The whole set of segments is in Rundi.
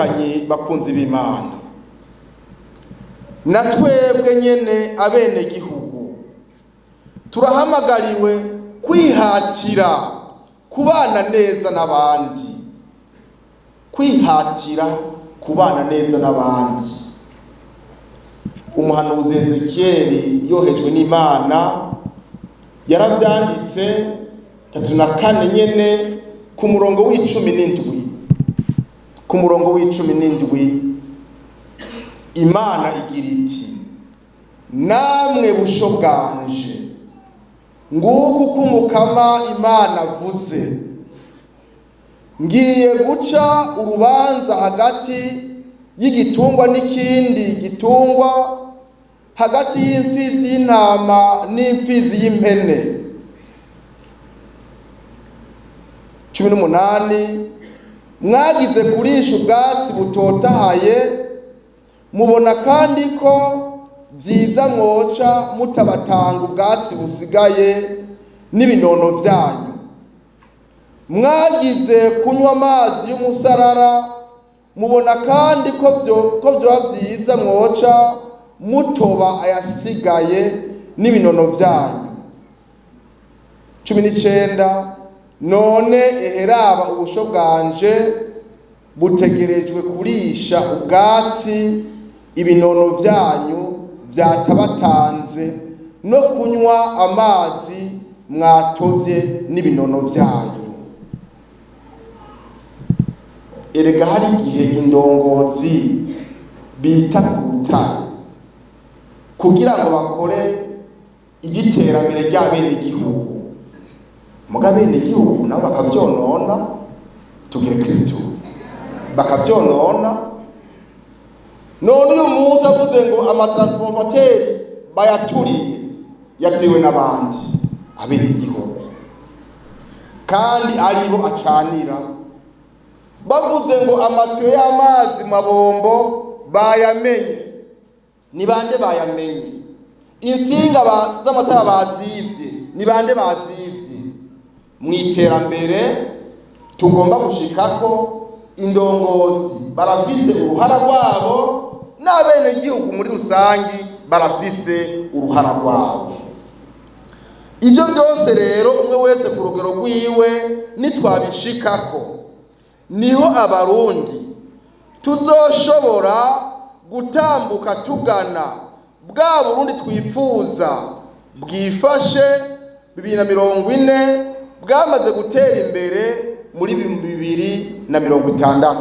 Bavukanyi bakunzi b'Imana, na twebwe nyene abene gihugu turahamagariwe kwihatira kubana neza n'abandi, kwihatira kubana neza n'abandi. Umuhanuzi Ezekiyeli yohejwe n'Imana yaravyanditse 34 nyene ku murongo w'17, ku murongo w'17 Imana igira iti: namwe busho bwanje, nguku kumukama Imana avuze, ngiye guca urubanza hagati y'igitungwa n'ikindi gitungwa, hagati y'imfizi y'intama n'imfizi y'impene. 18 mwagize kurisha ubwatsi butotahaye, mubona kandi ko vyiza mwoca mutabatanga ubwatsi busigaye n'ibinono vyanyu. Mwagize kunywa amazi y'umusarara, mubona kandi ko vyoba vyiza mwoca mutoba ayasigaye n'ibinono vyanyu. 19 none eheraba ubusho bwanje butegerejwe kurisha ubwatsi ibinono vyanyu vyatabatanze, no kunywa amazi mwatovye n'ibinono vyanyu. Erega hari igihe indongozi bita ku rutare kugira ngo bakore igiterambere ry'abenegihugu, muga abenegihugu nabo bakavyonona. Tugire Kristo bakavyonona. None uyu munsi avuze ngo amatransformateri bayaturiye, yaturiwe n'abandi abenegihugu, kandi aribo acanira. Bavuze ngo amatiyo y'amazi mabombo bayamenye, ni bande bayamenye? Insinga z'amatara bazivye, ni bande bazivye? Mu iterambere tugomba gushikako, indongozi barafise uruhara rwabo, n'abenegihugu muri rusangi barafise uruhara rwabo. Ivyo byose rero umwe wese ku rugero rwiwe nitwabishikako, niho abarundi tuzoshobora gutambuka tugana bwa Burundi twifuza bwifashe 2040, bwamaze gutera imbere muri 2060,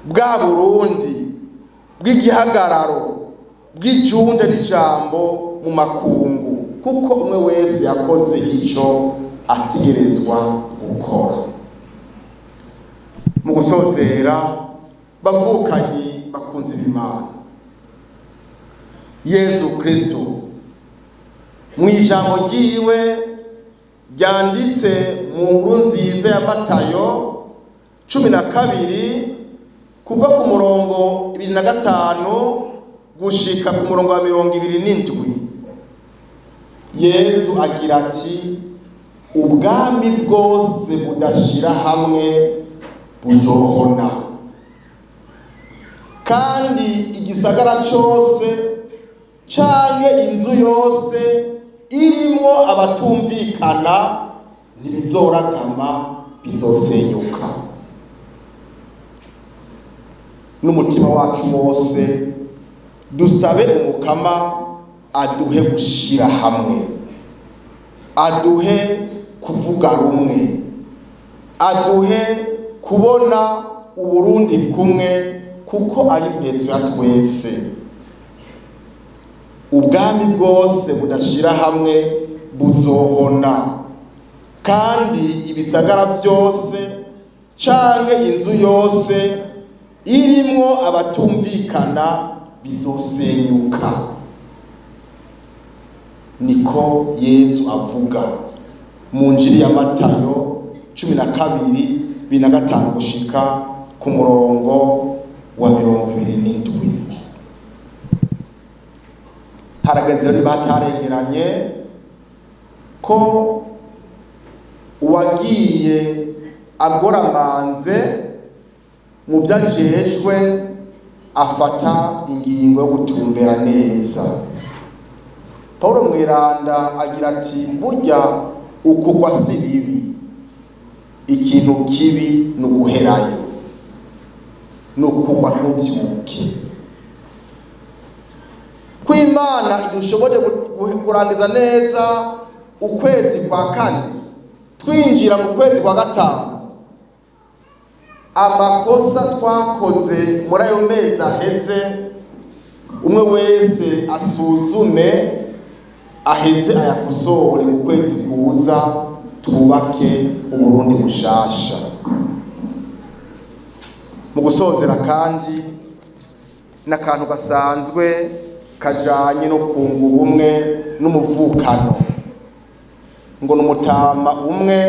bwa Burundi bw'igihagararo bw'ijunja n'ijambo mu makungu, kuko umwe wese yakoze ico ategerezwa gukora. Mu gusozera, bavukanyi bakunzi b'Imana, Yezu Kristo mu ijambo ryiwe ryanditse mu nkuru nziza ya Matayo 12 kuva ku murongo 25 gushika ku murongo wa 27, Yezu agira ati: ubwami bwose budashira hamwe buzohona, kandi igisagara cose canke inzu yose irimwo abatumvikana ntibizoragama, bizosenyuka. N'umutima wacu wose dusabe umukama aduhe gushira hamwe, aduhe kuvuga rumwe, aduhe kubona Uburundi kumwe, kuko ari impezo ya twese. Ubwami bwose budashira hamwe buzohona, kandi ibisagara byose canke inzu yose irimwo abatumvikana bizosenyuka. Niko Yezu avuga mu Njiri ya Matayo 12 25 gushika ku murongo wa 27. Harageze rero bataregeranye ko uwagiye agoramanze mu vyajejwe afata ingingo yo gutumbera neza. Paulo Mweranda agira ati burya ukugwa si bibi, ikintu kibi ni uguherayo, ni ukugwa ntuvyuke. Ko Imana idushoboje kurangiza neza ukwezi kwa kane twinjira mu kwezi kwa gatanu, amakosa twakoze muri ayo mezi aheze umwe wese asuzume aheze ayakosore mu kwezi kuza, twubake Uburundi bushasha. Mu gusozera kandi n'akantu gasanzwe kajanye no kunga ubumwe n'umuvukano, ngo n'umutama umwe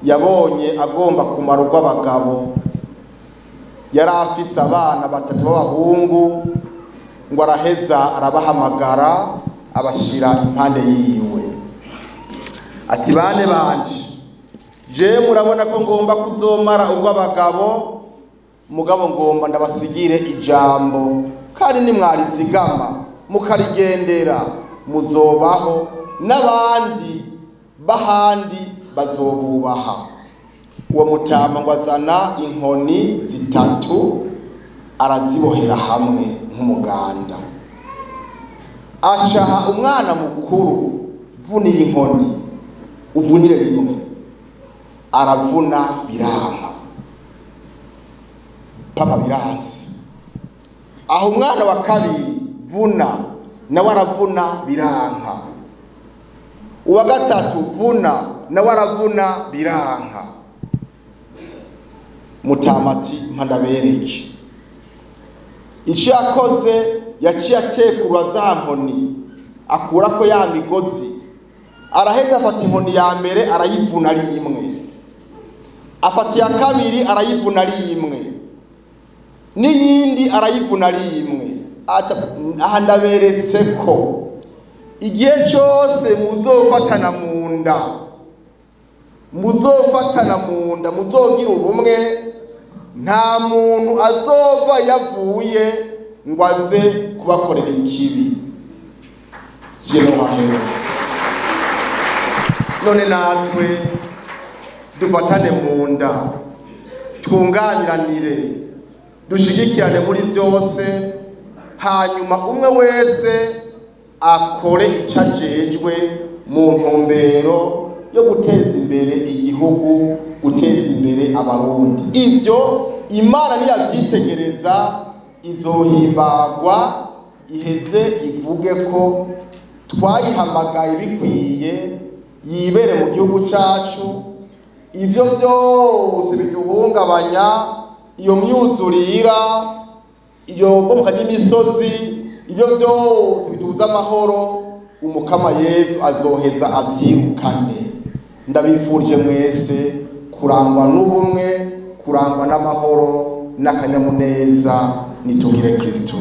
yabonye agomba kumara urw'abagabo, yari afise abana batatu b'abahungu, ngo araheza arabahamagara abashira impande yiwe ati bane banje, je murabona ko ngomba kuzomara urw'abagabo, mugabo ngomba ndabasigire ijambo, kandi nimwarizigama mukarigendera muzobaho n'abandi bahandi bazobubaha. Uwo mutama ngo azana inkoni zitatu arazibohera hamwe nk'umuganda, acaha umwana mukuru vuniye inkoni uvunire rimwe, aravuna biranka, papa biransi. Aho umwana wa kabiri vuna, nawe aravuna biranka. Uwa gatatu vuna, nawe aravuna biranka. Mutamati mpandabereke icyo yakoze, yaciye atekura za nkoni akurako ya migozi, araheza afata inkoni ya mbere arayivuna ari imwe, afata iya kabiri arayivuna ari imwe, n'iyindi arayivuna ari imwe. Aha ndaberetse ko igihe cyose muzofatana mu nda, muzofatana mu nda, muzogira ubumwe, nta muntu azova yavuye ngo aze kubakorera ikibi. None natwe dufatane mu nda, twunganiranire, dushigikirane muri byose, hanyuma umwe wese akore icyo ajejwe mu ntumbero yo guteza imbere igihugu, guteza imbere Abarundi. Ivyo Imana niyavyitegereza izohimbagwa, iheze ivuge ko twayihamagaye bikwiye, yibere mu gihugu cacu. Ivyo byose biduhungabanya, iyo myuzurira, iyo bomoka ry'imisozi, ibyo byose bitubuza amahoro, Umukama Yesu azoheza avyirukane. Ndabifurije mwese kurangwa n'ubumwe, kurangwa n'amahoro n'akanyamuneza. Nitugire Kristo.